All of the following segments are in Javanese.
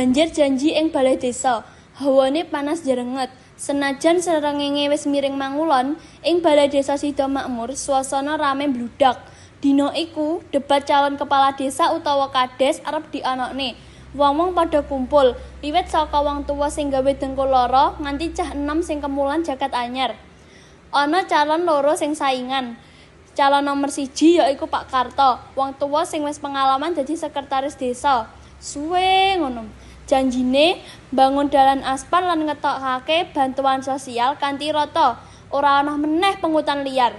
Banjir janji ing balai desa. Hawane panas jrenget. Senajan srengenge wis miring mangulon, ing balai desa Sido Makmur swasana rame mbludak. Dina iku debat calon kepala desa utawa kades arep dianakne. Wong-wong padha kumpul, wiwit saka wong tuwa sing gawe dengkul lara nganti cah enom sing kemulan jaket anyar. Ana calon loro sing saingan. Calon nomer siji ya iku Pak Karto, wong tuwa sing wis pengalaman dadi sekretaris desa. Suwe ngono. Janjine mbangun dalan aspal lan ngetokake bantuan sosial kanthi rata, ora ana meneh pungutan liar.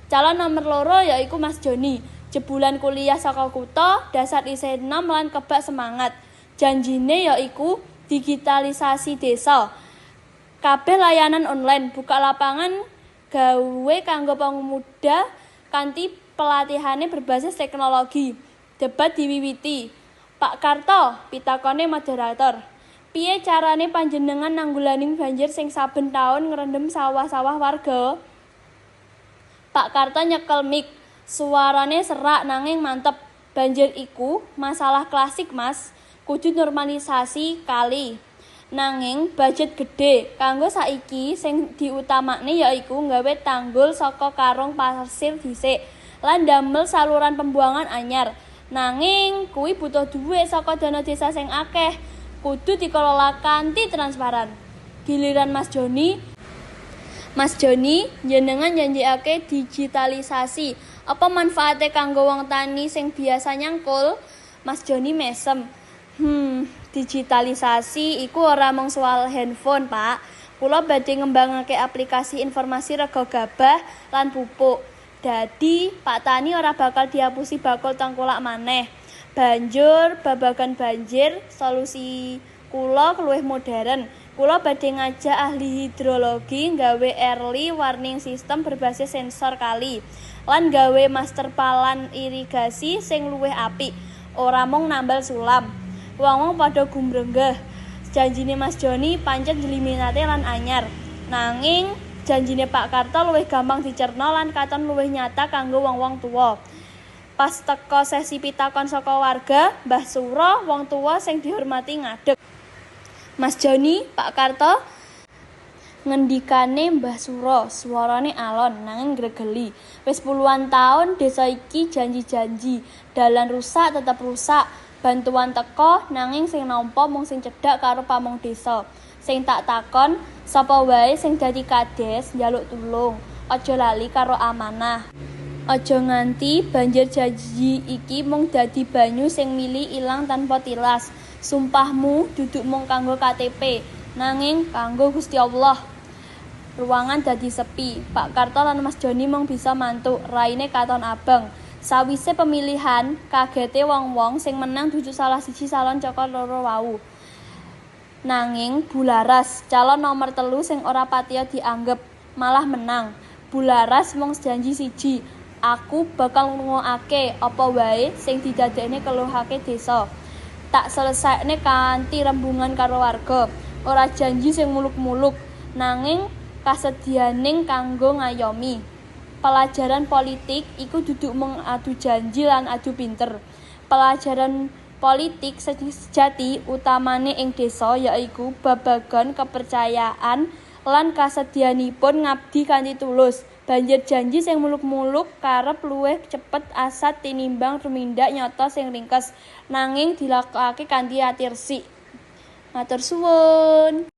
Calon nomer loro ya iku Mas Joni, jebulan kuliah saka kutha, dasar isih enom lan kebak semangat. Janjine ya iku digitalisasi desa. Kabeh layanan online, buka lapangan gawe kanggo pemuda kanthi pelatihane berbasis teknologi. Debat diwiwiti. "Pak Karto," pitakone moderator, "piye carane panjenengan nanggulangi banjir sing saben taun ngrendhem sawah-sawah warga?" Pak Karto nyekel mik, suarane serak nanging mantep. "Banjir iku masalah klasik, Mas. Kudu normalisasi kali. Nanging budget gedhe. Kanggo saiki sing diutamakne ya iku nggawe tanggul saka karung pasir dhisik lan ndamel saluran pembuangan anyar. Nanging kuwi butuh dhuwit saka dana desa sing akeh, kudu dikelola kanthi transparan." Giliran Mas Joni. "Mas Joni, njenengan njanjekake digitalisasi. Apa manfaate kanggo wong tani sing biasa nyangkul?" Mas Joni mesem. Digitalisasi iku ora mung soal handphone, Pak. Kula badhe ngembangake aplikasi informasi rega gabah lan pupuk. Dadi pak tani ora bakal diapusi bakul tengkulak maneh. Banjur babagan banjir, solusi kula luwih modern. Kula badhe ngajak ahli hidrologi nggawe early warning system berbasis sensor kali lan gawe master plan irigasi sing luwih apik, ora mung nambal sulam." Wong-wong padha gumbrenggeh. Janjine Mas Joni pancen njliminate lan anyar. Nanging janjine Pak Karto luwih gampang dicerna lan katon luwih nyata kanggo wong-wong tuwa. Pas teka sesi pitakon saka warga, Mbah Suro, wong tuwa sing dihormati, ngadeg. "Mas Joni, Pak Karto," ngendikane Mbah Suro, swarane alon nanging ngregeli. "Wis puluhan taun desa iki janji-janji, dalan rusak tetep rusak, bantuan teka nanging sing nampa mung sing cedhak karo pamong desa. Sing tak takon, sapa wae sing dadi kades njaluk tulung, aja lali karo amanah. Aja nganti banjir janji iki mung dadi banyu sing mili ilang tanpa tilas. Sumpahmu duduk mung kanggo KTP, nanging kanggo Gusti Allah." Ruangan dadi sepi. Pak Karto lan Mas Joni mung bisa mantuk, raine katon abang. Sawise pemilihan, kagete wong-wong, sing menang dudu salah siji calon saka loro wau. Nanging Bu Laras, calon nomor telu sing ora patiya dianggep, malah menang. Bu Laras mung janji siji, "Aku bakal ngrungokake apa wae sing didadekne keluhake desa. Tak selesaikne kanthi rembungan karo warga." Ora janji sing muluk-muluk, nanging kasedianing kanggo ngayomi. Pelajaran politik iku duduk mung adu janji lan adu pinter. Pelajaran politik sejati, utamane ing desa, yaiku babagan kepercayaan lan kasedianipun ngabdi kanthi tulus. Banjir janji sing muluk-muluk kerep luwih cepet asat tinimbang tumindak nyata sing ringkes, nanging dilakokake kanthi ati resik. Matur suwun.